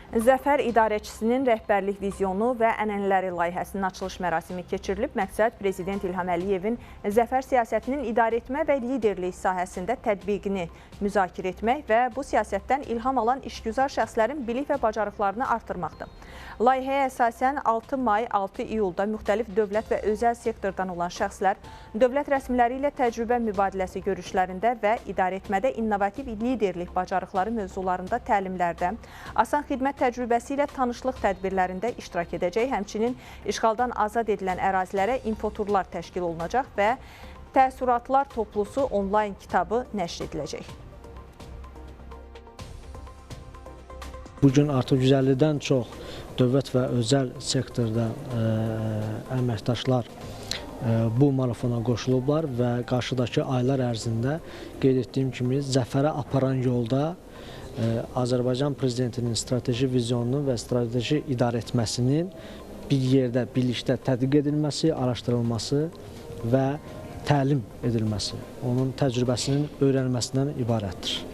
Zəfər idarəçisinin rəhbərlik vizyonu və ənənələri layihəsinin açılış mərasimi keçirilib. Məqsəd Prezident İlham Əliyevin zəfər siyasətinin idarəetmə və liderlik sahəsində tətbiqini müzakirə etmək və bu siyasətdən ilham alan işgüzar şəxslərin bilik və bacarıqlarını artırmaqdır. Layihəyə əsasən 6 may, 6 iyulda müxtəlif dövlət və özəl sektordan olan şəxslər dövlət rəsmiləri ilə təcrübə mübadiləsi görüşlərində və idarəetmədə innovativ liderlik bacarıqları mövzularında təlimlərdə, asan xidmət təcrübəsi ilə tanışlıq tədbirlərində iştirak edəcək. Həmçinin işğaldan azad edilən ərazilərə infoturlar təşkil olunacaq və təəssüratlar toplusu onlayn kitabı nəşr ediləcək. Bugün artıq 150-dən çox dövlət və özəl sektorda əməkdaşlar bu marafona qoşulublar və qarşıdakı aylar ərzində qeyd etdiyim kimi zəfərə aparan yolda Azərbaycan Prezidentinin strateji vizyonunun və strateji idarəetməsinin bir yerdə, birlikdə tətbiq edilməsi, araşdırılması və təlim edilməsi, onun təcrübəsinin öyrənilməsindən ibarətdir.